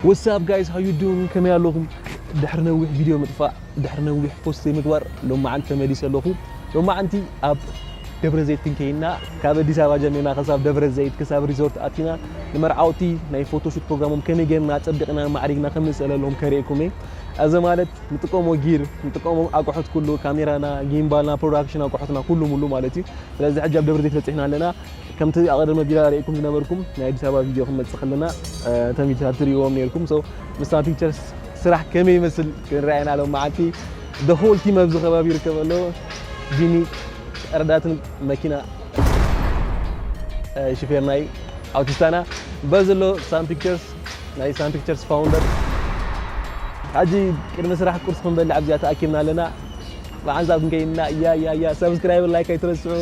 What's up guys, how you doing? ከመይ ኣለኹም? ድሕሪ ነዊሕ ቪድዮ ምጥፋእ፣ ድሕሪ ነዊሕ ፖስት ዘይምግባር ሎማዓንቲ ተመሊሰ ኣለኹ። ሎማዓንቲ ኣብ ደብረ ዘይት ክንከይና፣ ካብ ኣዲስ ኣበባ ጀሚርና ክሳብ ደብረ ዘይት ክሳብ ሪዞርት ኣቲና፣ ንመርዓውቲ ናይ ፎቶሹት ፕሮግራሞም ከመይ ጌርና ኣጸቢቕና ማዕሪግና ከም ንስእለሎም ከርእየኩም እየ። እዚ ማለት ንጥቀሞ ጊር፣ ንጥቀሞም ኣቑሑት ኩሉ፣ ካሜራና፣ ጊምባልና፣ ፕሮዳክሽን ኣቑሑትና ኩሉ ሙሉ ማለት እዩ። ስለዚ ሕጂ ኣብ ደብረ ዘይት በጺሕና ኣለና። ከምቲ ኣቐደም ኣቢላ ርእይኩም ዝነበርኩም ናይ ኣዲስ ኣበባ ቪድዮ ክንመጽእ ከለና፣ እ፣ ተሚታ ትርእይዎም ነርኩም። So፣ ምስ ሳም ፒክቸርስ ስራሕ ከመይ ይመስል ክንረኣየና ሎም መዓልቲ። The whole team ኣብዚ ከባቢ ይርከብ ኣሎ። ቢኒ ረዳትን መኪና፣ እ፣ ሹፌርና እዩ። ኣውቲስታና በዚ ኣሎ ሳም ፒክቸርስ፣ ናይ ሳም ፒክቸርስ ፋውንደር። ሕጂ ቅድሚ ስራሕ ቁርሲ ክንበልዕ ኣብዚኣ ተኣኪብና ኣለና። ብሓንሳብ ክንከይድና። ያ፣ ያ፣ ያ፣ ሰብስክራይብ፣ ላይክ ኣይትረስዑ።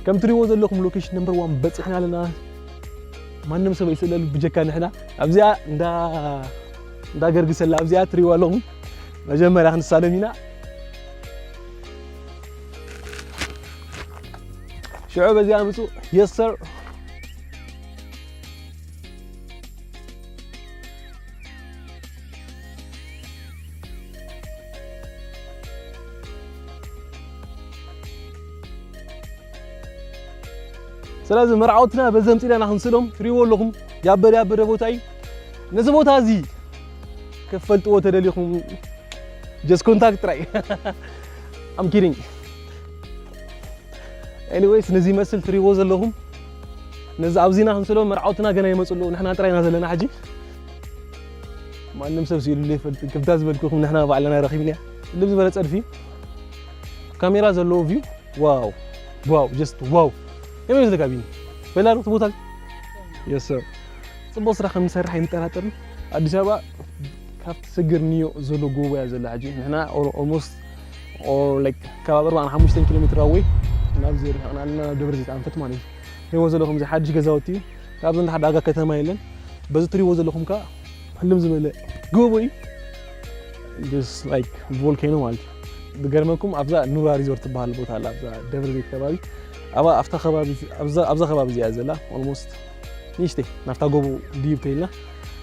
ከም ትሪእዎ ዘለኹም ሎኬሽን ነምበር ዋን በፂሕና ኣለና። ማንም ሰብ ኣይስእለሉ ብጀካ ንሕና። ኣብዚኣ እንዳ፣ እንዳ ገርግሰላ ኣብዚኣ ትሪእዋ ኣለኹም። መጀመርያ ክንሳለም ኢና። ሽዑ በዚኣ ምፁ። የስ ሰር። ስለዚ መርዓውትና በዚ ኣምፂእና ኢና ክንስእሎም። ትሪእዎ ኣለኹም፣ ያበደ ያበደ ቦታ እዩ። ነዚ ቦታ እዚ ክትፈልጥዎ ተደሊኹም፣ just contact ጥራይ። I'm kidding። Anyways፣ ነዚ ይመስል ትሪእዎ ዘለኹም። ነዚ ኣብዚና ክንስእሎም፣ መርዓውትና ገና ይመፁ ኣለዉ። ንሕና ጥራይ ኢና ዘለና ሕጂ። ማንም ሰብ ስኢሉሉ ይፈልጥ። ክብታ ዝበልኩኹም ንሕና ባዕልና ረኺብና። ልብ ዝበለ ፀድፊ። ካሜራ ዘለዎ ቪው። ዋው፣ ዋው፣ just ዋው። ከመይ ይመስለካ ቢኒ? በላ ዶ እቲ ቦታ? Yes sir። ጽቡቕ ስራሕ ከም ንሰርሕ ኣይንጠራጠርን። ኣዲስ ኣበባ ካብ ትስግር ንዮ ዘሎ ጎቦ እያ ዘላ ሕጂ። ንሕና ኦል-፣ almost፣ ኦ፣ like፣ ከባቢ ኣርባዓን ሓሙሽተን ኪሎ ሜትር ኣወይ ናብዚ ርሒቕና ኣለና፣ ናብ ደብረ ዘይት ኣንፈት ማለት እዩ። ሪእዎ ዘለኹም እዚ ሓድሽ ገዛውቲ እዩ። ካብዚ ንታሕቲ ዳርጋ ከተማ የለን። በዚ ትሪእዎ ዘለኹም ከኣ ህልም ዝበለ ጎቦ እዩ። Just like ቮልኬኖ ማለት እዩ። ዝገርመኩም ኣብዛ ኑራ ሪዞርት ትበሃል ቦታ ኣላ፣ ኣብዛ ደብረ ዘይት ከባቢ። ኣብኣ፣ ኣብታ ከባቢ፣ ኣብዛ፣ ኣብዛ ከባቢ እዚኣ ዘላ፣ almost ንእሽተይ ናብታ ጎቦ ድይብ ተይልና፣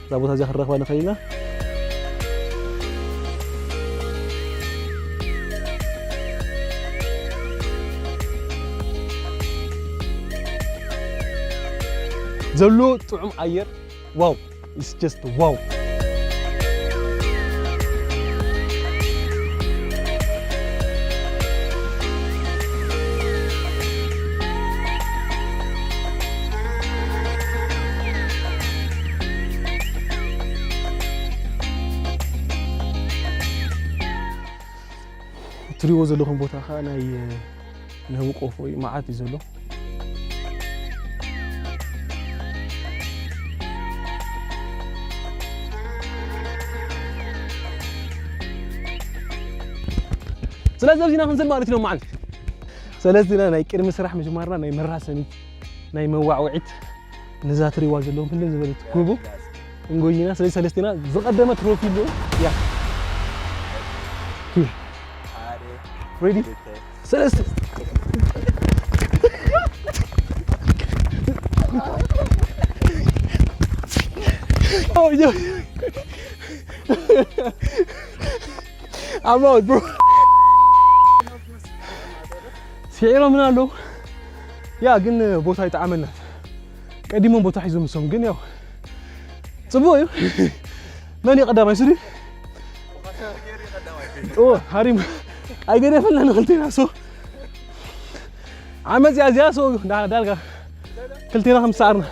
እዛ ቦታ እዚኣ ክንረኽባ ንኽእል ኢና። ዘሎ ጥዑም ኣየር፣ ዋው! It's just ዋው! እትሪእዎ ዘለኹም ቦታ ኸዓ ናይ ንህቢ ቆፎ እዩ፣ መዓት እዩ ዘሎ። ስለዚ ኣብዚና ክንስል ማለት እዩ ሎማዓንቲ። ሰለስቲና ናይ ቅድሚ ስራሕ ምጅማርና ናይ መራሰኒት፣ ናይ መዋዕውዒት፣ ነዛ ትሪእዋ ዘለኹም ህልም ዝበለት ጎቦ እንጎይና። ስለዚ ሰለስቲና ዝቐደመ ትሮፊ ኣለዎ። ያ። ቱ። ሬዲ? ሰለስተ። Oh, yo. I'm out, bro. ስዒሮምና ኣለዉ። ያ፣ ግን ቦታ ይጠዓመና። ቀዲሞም ቦታ ሒዞም ንሶም፣ ግን ያው ጽቡቕ እዩ። መን እዩ ቀዳማይ? ሱዲ? ኦ፣ ሃሪም። ኣይገደፈልና ንክልቴና፣ ሶ። ዓመጽ እያ እዚኣ፣ ሶ፣ ዳ-፣ ዳርጋ ክልቴና ከም ዝሰዓርና።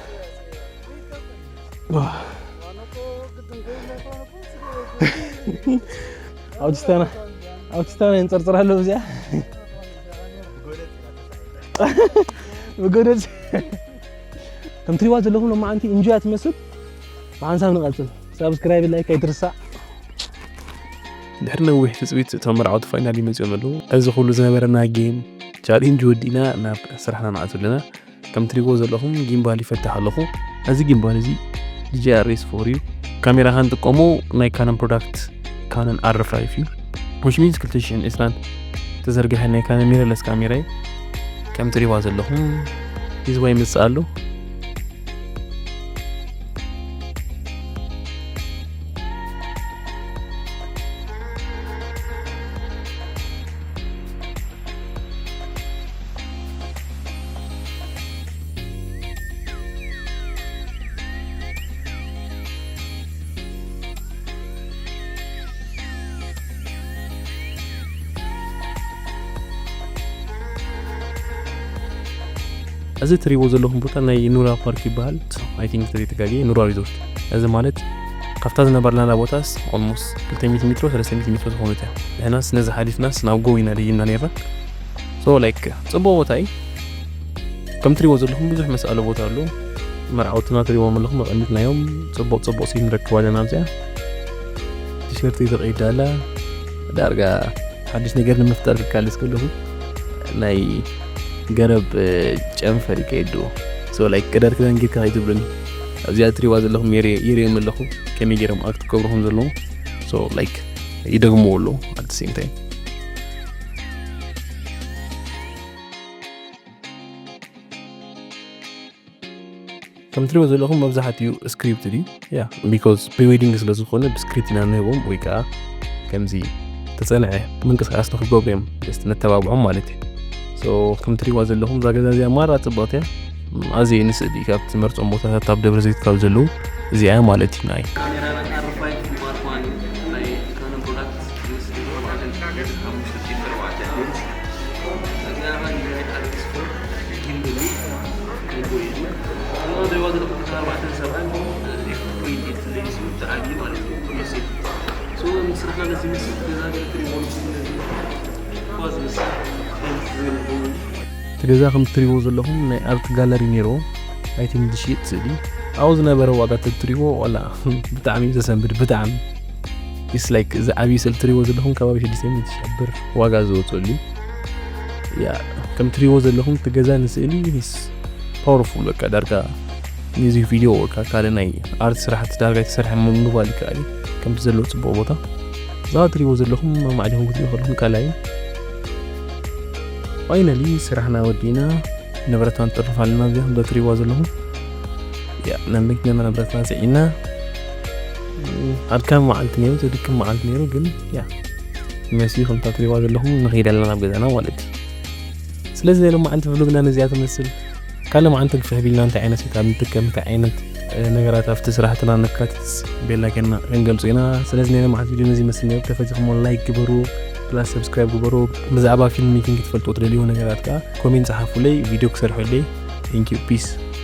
ኣውቲስታና ኣውቲስታና የንፀርፅር ኣለዉ እዚኣ ብጎደል ከም ትሪዋ ዘለኹም ሎማዓንቲ እንጆያ ትመስል። ብሓንሳብ ንቐፅል። ሳብስክራይብ ላይክ ኣይትርሳዕ። ድሕሪ ነዊሕ ትፅቢት እቶም መርዓውቲ ፋይናሊ መፂኦም ኣለዉ። እዚ ኩሉ ዝነበረና ጌም ቻሌንጅ ወዲእና ናብ ስራሕና ንኣቱ ኣለና። ከም ትሪዎ ዘለኹም ጊምባል ይፈትሕ ኣለኹ። እዚ ጊምባል እዚ ዲጂ ኣር ኤስ ፎር እዩ። ካሜራ ክንጥቀሙ ናይ ካነን ፕሮዳክት ካነን ኣር ፋይቭ እዩ። ዊች ሚንስ ክልተ ሽሕን ዕስራን ተዘርግሐ ናይ ካነን ሚረርለስ ካሜራ እዩ። ከም ትሪዋ ዘለኹም ሂዝዋ ይመፅእ ኣሎ። እዚ ትሪዎ ዘለኹም ቦታ ናይ ኑራ ፓርክ ይበሃል። ኣይ ቲንክ ተዘይተጋግየ ኑራ ሪዞርት። እዚ ማለት ካብታ ዝነበርናላ ቦታስ ኦልሞስት ክልተ ሚእቲ ሜትሮ ሰለስተ ሚእቲ ሜትሮ ዝኾነት እያ። ንሕናስ ነዚ ሓሊፍናስ ናብ ጎው ኢና ደይምና ነርና። ሶ ላይክ ፅቡቅ ቦታ እዩ። ከም ትሪዎ ዘለኹም ብዙሕ መስኣሎ ቦታ ኣሎ። መርዓውትና ትሪዎም ኣለኹም ኣቐሚጥናዮም። ፅቡቅ ፅቡቅ ሲ ንረክብ ኣለና ኣብዚኣ። ቲሸርት ተቀይዳ ኣላ። ዳርጋ ሓድሽ ነገር ንምፍጣር ክካለስ ከለኹ ናይ ገረብ ጨንፈር ይከይድዎ። ሶ ላይክ ቀዳድ ክዳን ጌርካ ከይትብሉኒ። ኣብዚኣ ትሪዋ ዘለኹም የርዮም ኣለኹ ከመይ ገይሮም ኣክት ክገብሩ ከም ዘለዎም። ሶ ላይክ ይደግምዎ ኣለዉ ኣት ሴም ታይም። ከም ትሪዎ ዘለኹም መብዛሕትኡ ስክሪፕት እዩ። ያ ቢኮዝ ፕሪዌዲንግ ስለ ዝኾነ ብስክሪፕት ኢና ንህቦም ወይ ከዓ ከምዚ ተፀንዐ ምንቅስቃስ ንክገብሩ እዮም ጀስት ነተባብዖም ማለት እዩ። ሶ ከም ትሪዋ ዘለኹም እዛ ገዛ እዚኣ ማራ ፅብቕቲ እያ። ኣዝየ ንስእሊ ካብ ትመርፆም ቦታታት ኣብ ደብረ ዘይት ካብ ዘለዉ እዚኣ እያ ማለት እዩ ናይ ካሜራ ኣርፋይ ማርክ ዋን ናይ ካኖን ፕሮዳክት ምስ ሪኮርዳትን ሓሙሽተ ሺሕ ኣርባዕተ ሌንስ እዚኣ ኸኣ ናይ ኣሌክስ ፎር ጊምብል እዩ። ቴምፖ እዩ። እዛ ደዋ ዘለኹም ኣርባዕተን ሰብዓን ኤፍ ፖይንት ኤት ሌንስ እዩ። እቲ ዓብዪ ማለት እዩ። ሶ ስራሕና ነዚ ይመስል። ገዛ ገለ ትሪቦ ንስል ነዚ ኳ ዝመስል ሌንስ ዝብል እቲ ገዛ ከም ትሪቦ ዘለኹም ናይ ኣርት ጋለሪ ነይርዎ። ኣይ ቲንክ ዝሽየጥ ስእሊ ኣብኡ ዝነበረ ዋጋ ተትሪቦ ዋላ ብጣዕሚ እዩ ዘሰንብድ። ብጣዕሚ ኢስ ላይክ እዚ ዓብዪ ስእሊ ትሪቦ ዘለኹም ከባቢ ሽዱሽተ ሚእቲ ሺሕ ብር ዋጋ ዝወፅሉ እዩ። ያ ከም ትሪቦ ዘለኹም እቲ ገዛ ንስእሊ ኢስ ፓወርፉል በቃ ዳርጋ ሚዚክ ቪድዮ ወይ ከዓ ካልእ ናይ ኣርት ስራሕቲ ዳርጋ የተሰርሐ ምባል ይከኣል እዩ። ከምቲ ዘለዎ ፅቡቅ ቦታ እዛ ትሪቦ ዘለኹም ማዕሊኹም ክትሪኡ ከለኹም ካልኣይ ፋይናሊ ስራሕና ወዲእና ንብረትና ንጥርፍ ኣለና። እዚኣ ከም ትሪዋ ዘለኹም ያ ናብ መኪናና ንብረትና ፅዒና ኣድካሚ መዓልቲ ነይሩ፣ ዘድክም መዓልቲ ነይሩ፣ ግን ያ መሲ ከምታ ትሪዋ ዘለኹም ንኸይድ ኣለና ናብ ገዛና ማለት እዩ። ስለዚ ናይ ሎማዓንቲ ቭሎግና ነዚኣ ትመስል። ካልእ መዓልቲ ግፍሕ ቢልና እንታይ ዓይነት ሴት ኣብ ንጥቀም እንታይ ዓይነት ነገራት ኣብቲ ስራሕትና ነካትት ቤላ ጌርና ክንገልጾ ኢና። ስለዚ ናይ ሎማዓንቲ ቪድዮ ነዚ ይመስል ነይሩ። ተፈቲኹሞ ላይክ ግበሩ፣ ፕላስ ሰብስክራይብ ግበሩ። ብዛዕባ ፊልም ሜኪንግ ክትፈልጥዎ ትደልይዎ ነገራት ከኣ ኮሜንት ጸሓፉለይ፣ ቪድዮ ክሰርሐለይ። Thank you, peace.